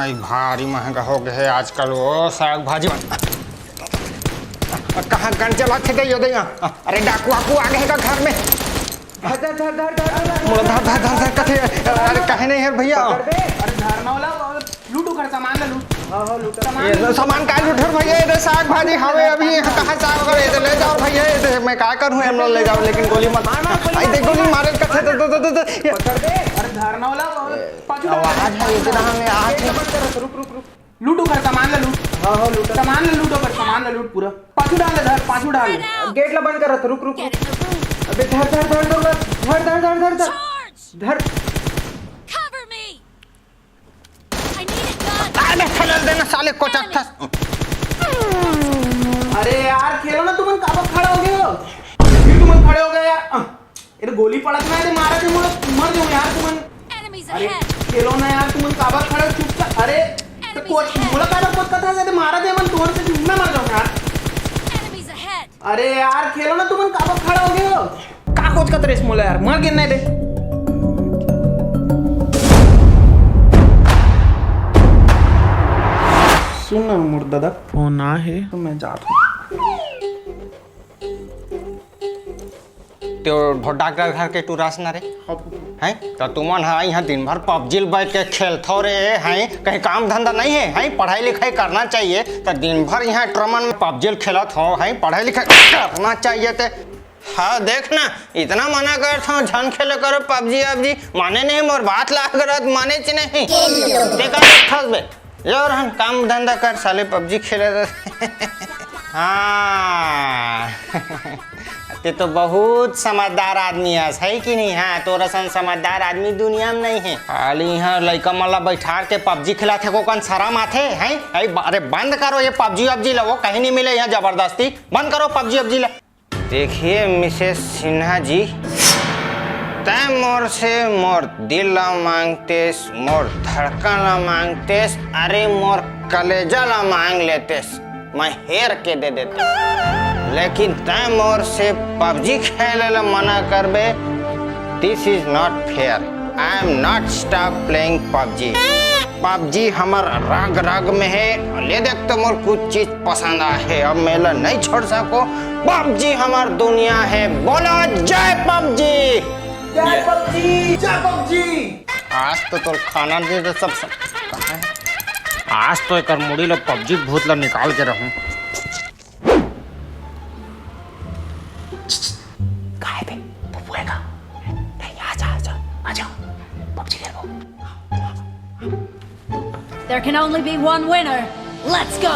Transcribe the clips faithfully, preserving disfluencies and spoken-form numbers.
भाई, भारी महंगा हो गए हे आजकल वो साग भाजी मन। कहाँ गन चलाथे दे यो दे यहाँ? अरे डाकू वाकू आ गए का घर में? धर, धर, धर, धर, धर, धर। मोला धर, धर, धर, धर, कथे। अरे, कहे नहीं है भैया। पकड़ बे। अरे, धरना वाला, लूट ओकर सामान ला लूट। हाँ, हाँ, लूट। सामान ये ला तो लूट। सामान का लूट भैया? ये तो साग भाजी हवे, अभी ये कहाँ साग होगा? ये तो ले जाओ भैया, ये तो मैं का करूँ, हम लोग ले जाओ, लेकिन गोली मत। मार, मार, गोली आई मार, देख, गोली गोली मार। मारे, कथे, दे, दे, दे, दे, दे। पकड़ बे। अरे, धरना वाला, पछू डाल। आवाज है, ये तो हमें आवाज है। गेट बंद कर, रुक, रुक, रुक। लूट ओकर सामान ला लूट। हाँ, हाँ, लूट। सामान ला लूट ओकर, सामान ला लूट पूरा। पाछू डाल, धर, पाछू डाल। गेट ला बंद करत, रुक, रुक, रुक। अबे धर, धर, धर, धर, धर, धर, धर, धर, धर। Charge! धर। Cover me! I need a gun! अरे, खलल देना साले को चट्टा। अरे यार, खेलो ना, तुमन काबर खड़ा हो गए हो? फिर तुमन खड़े हो गए यार। अ, ये तो गोली पड़त ना, ये तो मारा थे, मर, मर जाऊं यार तुमन। Enemies अरे, ahead! खेलो ना यार, तुमन काबर खड़े हो चुपचाप? अरे, तो Enemies कोच, ahead! मोला काबर कोच कथा से मारा थे मन, तुमन से मैं मर जाऊं यार। Enemies ahead! अरे यार, खेलो ना, तुमन काबर खड़ा हो गए हो? का कोच कत रेस मोला यार, मर गे नहीं रे। सुन ना मोर दादा, फोन आ हे। तो मैं जात हूँ। तो भोडा के घर के टूरास ना रे? हाँ। हैं? तो तुमन ह इहाँ दिन भर पबजी ल बैठ के खेलथो रे, हैं? कहीं काम धंधा नहीं है, हैं? पढ़ाई लिखाई करना चाहिए, तो दिन भर इहाँ ट्रमन में पबजी ल खेलत हो, हैं? पढ़ाई लिखाई करना चाहिए ते। हाँ, देख ना, इतना मना करत हूँ, झन खेले करो पबजी अबजी, माने नहीं, मोर बात ला करत, माने च नहीं। देखा, देखा बे। यो रहन, काम धंधा कर साले, पबजी खेले रह। हाँ। ते तो बहुत समझदार आदमी हस, है कि नहीं? हाँ, तोर असन समझदार आदमी दुनिया में नहीं है। खाली यहाँ लइका मन ला बैठार के पबजी खिलाथे, को कन शरम आथे, हैं? अरे ब-, अरे बंद करो ये पबजी वबजी ला, वो कहीं नहीं मिले यहाँ जबरदस्ती। बंद करो पबजी वबजी ला। देखिए मिसेस सिन्हा जी, तैं मोर से मोर दिल ला मांगतेस, मोर धड़कन ला मांगतेस, अरे मोर कलेजा ला मांग लेतेस, मैं हेर के दे देते। लेकिन तैं मोर से पबजी खेले ला मना करबे, this is not fair। I am not stop playing PUBG. PUBG हमर रग रग में है। ले देख तो मोर कुछ चीज पसंद आए है, अब मैं ला नहीं छोड़ सको। पबजी हमर दुनिया है, बोलो जय पबजी। जय पबजी, जय पबजी। आज तो तोर खाना दे दे सब, सब। कहाँ है? आज तो एकर मुड़ी ला पबजी भूत ला निकाल के रहूं। काय बे? पप्पू है का? नहीं, आ जा, आ जा, आ जा। PUBG Khelo. There can only be one winner. Let's go!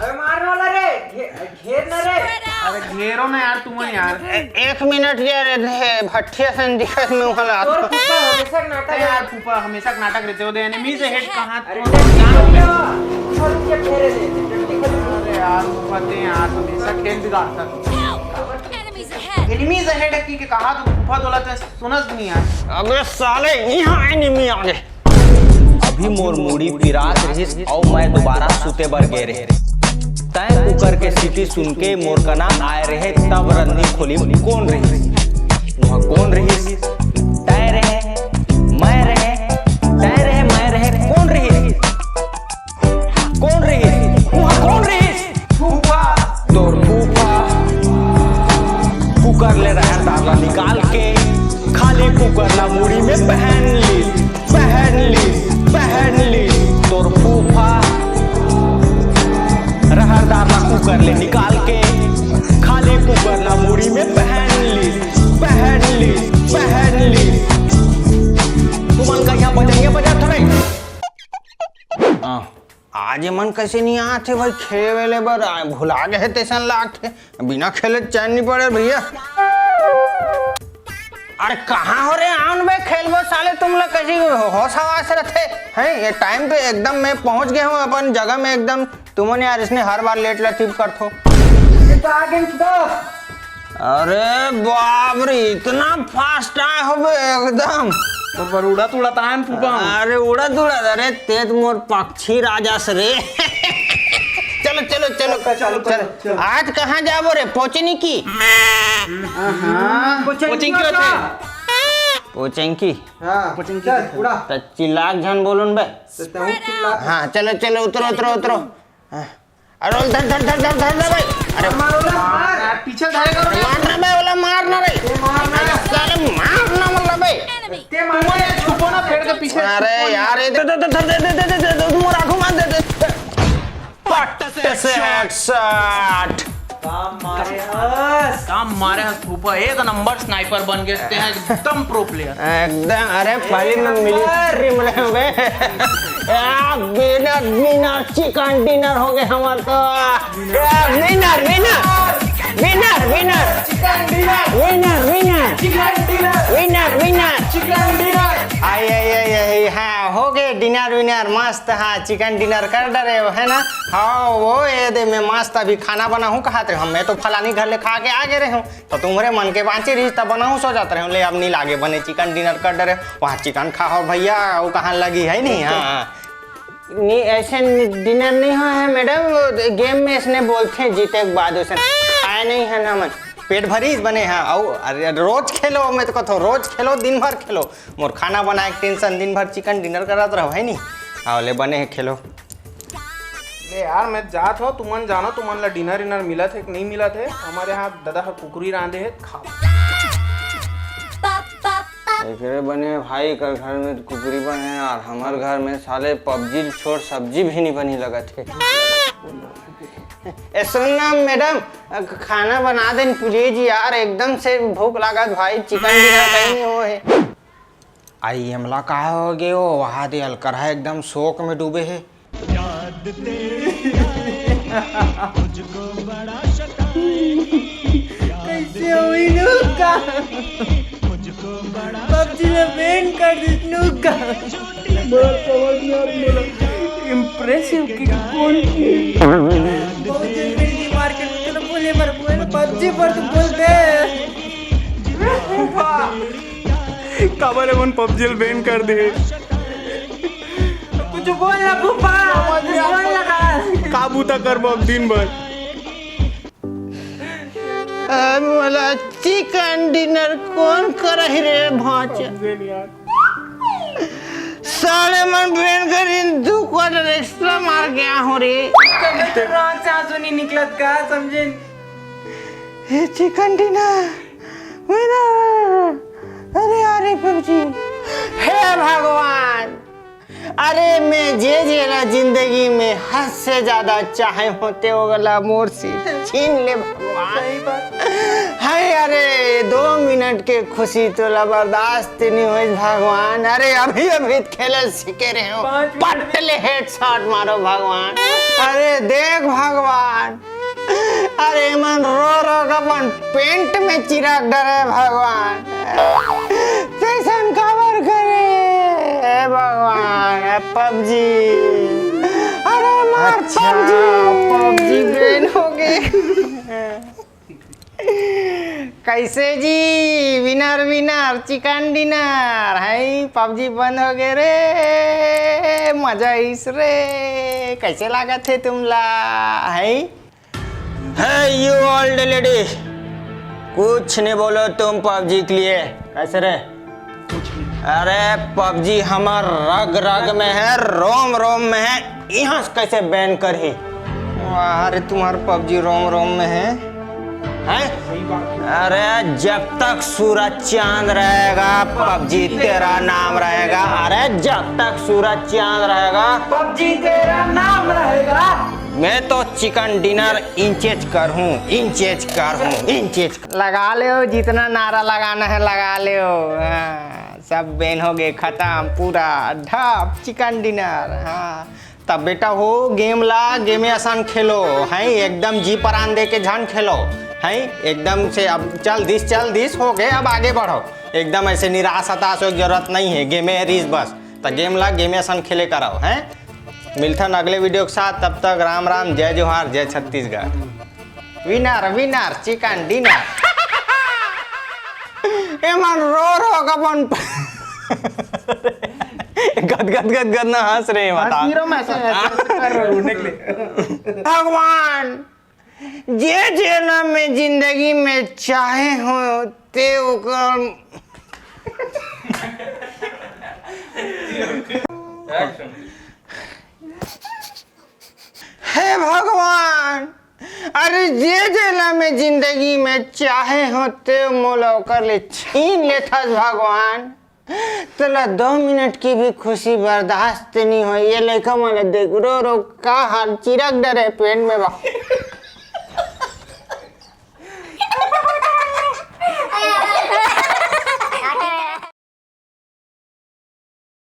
अबे मारने वाला रे, घे-, घेर ना रे। अरे घेरो ना यार, तुमन यार। ए-, एक मिनट यार, ए, भट्ठिया से दिखत में वाला। तोर फूफा हमेशा नाटक अरे यार, फूफा हमेशा नाटक रहते हो, दे एनिमीज हेड कहाँ अरे तू टट्टी जान खोल ले। लो। छोड़ के फेरे दे, टट्टी खोल ले। अरे यार, फूफा ते यार हमेशा खेल बिगाड़ता तू। Enemies ahead! एनिमीज हेड की के कहा तू फूफा तोला ते सुनस नहीं यार। अबे साले, यहाँ एनिमी आ गए। अभी मोर मुड़ी पिरात रहिस अउ मैं दोबारा सुते बर गे रेहे। तैं कुकर के सीटी सुन के मोर कना आए रहे, तब रंदी खोली कोन रहिस? वहाँ कोन रहिस? तैं रहे, मैं रहे, तैं रहे, मैं रहे, कोन रहिस? कोन रहिस? वहाँ कोन रहिस? फूफा। तोर फूफा कुकर ले रहर दार ला निकाल के खाली कुकर ला मुड़ी में पहन लीस, पहन लीस, पहन लीस। तोर फूफा रहर दार ला कुकर ले निकाल के खाली कुकर ला मुड़ी में पहन लीस, पहन लीस, पहन लीस। तुमन का यहाँ बजनिया बजात हवे? हाँ। आज एमन कैसे नहीं आत हे भाई, खेले वेले बर आ, भुला गए हे तैसन लागत हे। बिना खेले चैन नहीं पड़े भैया। अरे कहाँ हो रे, आउन बे, खेलबो साले, तुम लोग कैसी हो-, होश हवास रखे हैं? ये टाइम पे एकदम मैं पहुँच गया हूँ अपन जगह में एकदम। तुमन यार इसने हर बार लेट लतीफ करथो। ये तो आ गए दोस्त। अरे बाप रे, इतना फास्ट आए होबे एकदम। तो पर उड़त उड़त आए न फूफा। अरे उड़त उड़त, अरे ते तो मोर पक्षी राजा से रे। चलो चलो चलो चलो, चलो। आज कहाँ जाबो रे, पोचनी की? हाँ, कोचिंग की होता। पोचंकी। हाँ, चल उड़ा। त चिल्ला के झन बोलो न बे। तो तहूँ चिल्ला। हाँ, चलो चलो, उतरो उतरो उतरो। हाँ। अरे धर धर धर धर धर दे भाई। अरे मारो ना, मार। पीछे धरे करो। मार ना बे, वाला मार ना रे। अरे साले मार ना वाला बे। ते मार ना। छुपो ना पेड़ के पीछे। अरे यार, ये दे दे दे दे दे दे दे दे, मोर आँखों मार दे दे। पट से हेडशॉट। काम मारे हस। काम मारे हस फूफा, एक नंबर स्नाइपर बन गए ते हैं, एकदम प्रो प्लेयर। एकदम, अरे पहले मैं मिलिट्री में रहे हुए। यार, विनर, विनर, चिकन डिनर हो गए हमारे तो। Winner, winner, winner, winner, chicken dinner, winner, winner, chicken dinner, winner, winner, chicken dinner. आई, आई, आई, आई, हाँ, हो गए डिनर विनर, मस्त, हाँ, चिकन डिनर कर डरे हो, है ना? हाँ, वो ये दे, मैं मस्त अभी खाना बनाहूँ कहत रहे हूँ, मैं तो फलानी घर ले खा के आ गए रहे हूँ, तो तुम्हरे मन के बाँचे रहिस, तब बनाहूँ सोचत रहे हूँ, ले अब नहीं लागे बने, चिकन डिनर कर डरे, वहाँ चिकन खाहो भैया, वो कहाँ लगी है नहीं, हाँ, हाँ। नहीं, ऐसे डिनर नहीं हुआ है मैडम, वो गेम में इसने बोलते हैं जीते के बाद उसे खाए नहीं है ना मन। पेट भरीस बने, हाँ, अउ अरे रोज खेलो, मैं तो कहता हूँ रोज खेलो, दिन भर खेलो, मोर खाना बनाए के टेंशन, दिन भर चिकन डिनर करत रहो, है नी? आओ ले बने है, खेलो। ले यार, मैं जात हो, तुमन जानो, तुमन ला डिनर इनर मिलत है कि नहीं मिलत है? हमारे यहाँ दादा हर कुकरी रांधे है, खाओ। एकरे बने भाई कर घर में कुकरी बने और हमार घर में साले पबजी छोड़ सब्जी भी नहीं बनी लगत है। ए, सुन ना मैडम, खाना बना देन प्लीज यार, एकदम से भूख लागत भाई, चिकन डिनर कहीं नहीं हो है। आई हमला का हो गए हो, वहा दे अलकरहा एकदम शोक में डूबे है। कैसे हुई नू का? पबजी ले बैन कर दिस नू का? मोला समझ नहीं आ रही, मोला। इम्प्रेसिव किक कौन की? बहुत दिन मेरी मार के चलो बोले मर बोले पबजी पर तुम बोलते। काबर एमन पबजी ल बैन कर दे? कुछ बोल ना फूफा, कुछ बोल ना का? का बूता करबो अब दिन भर? अब मोला चिकन डिनर कौन करही रे भांचा? साले मन बैन कर इन दू क्वार्टर एक्स्ट्रा मार गया हो रे। कभी तो रात से आंसू नहीं निकलत का, समझे? हे चिकन डिनर, विनर। अरे, अरे, पबजी। हे भगवान, अरे, मैं जे जेला जिंदगी में हद से ज्यादा चाहे होते, वो गला मोर से छीन ले भगवान। सही बात। हाय, अरे, दो मिनट के खुशी तोला बर्दाश्त नहीं होइस भगवान। अरे, अभी, अभी खेले सीखे रहे हो। पाँच मिनट पट ले हेडशॉट मारो भगवान। अरे, देख भगवान, अरे मन रो रो के अपन पेंट में चिरक डरे भगवान। तैसन काबर करे? हे भगवान, हे पबजी। अरे मार अच्छा, पबजी। पबजी बैन हो गए। कैसे जी? विनर विनर, चिकन डिनर है, पबजी बंद हो गए रे, मजा इस रे। कैसे लागत है तुमला? है Hey you old lady, कुछ नहीं बोलो तुम पबजी के लिए। कैसे रे? अरे पबजी हमार रग रग में है, रोम रोम में है, यहाँ से कैसे बैन करही? वाह रे, तुम्हार पबजी रोम रोम में है, हैं? अरे जब तक सूरज चांद रहेगा पबजी तेरा नाम रहेगा। अरे जब तक सूरज चांद रहेगा पबजी तेरा नाम रहेगा। मैं तो चिकन डिनर इंचेज कर हूँ, इंचेज कर हूँ, इंचेज कर। लगा ले, जितना नारा लगाना है लगा ले। हाँ, सब बैन हो गए, खत्म पूरा, ढप चिकन डिनर। हाँ, तब बेटा हो गेम ला गेमे असन खेलो, हैं एकदम जी परान दे के झन खेलो, हैं एकदम से अब चल दिस, चल दिस, हो गए, अब आगे बढ़ो। एकदम ऐसे निराश हताश हो जरूरत नहीं है, गेमे रिस बस। त गेम ला गेमे असन खेले कराओ, हैं? मिलथन अगले वीडियो के साथ, तब तक राम राम, जय जोहार, जय Chhattisgarh. Winner winner chicken dinner. एमन रो रो के अपन गद गद गद गद ना हंस रहे, बता। हीरो में ऐसे, ऐसे, ऐसे कर रहे हो, रोने के लिए। भगवान, जे जेला मैं जिंदगी में चाहे हो, ते ओकर हे भगवान, अरे जे जेला मैं जिंदगी में चाहे हो, ते मोला ओकर ले छीन लेथस भगवान। तोला दो मिनट की भी खुशी बर्दाश्त नहीं हो। ये लइका मन ला देख, रो रो का हाल, चिरक डरे पेट में बा।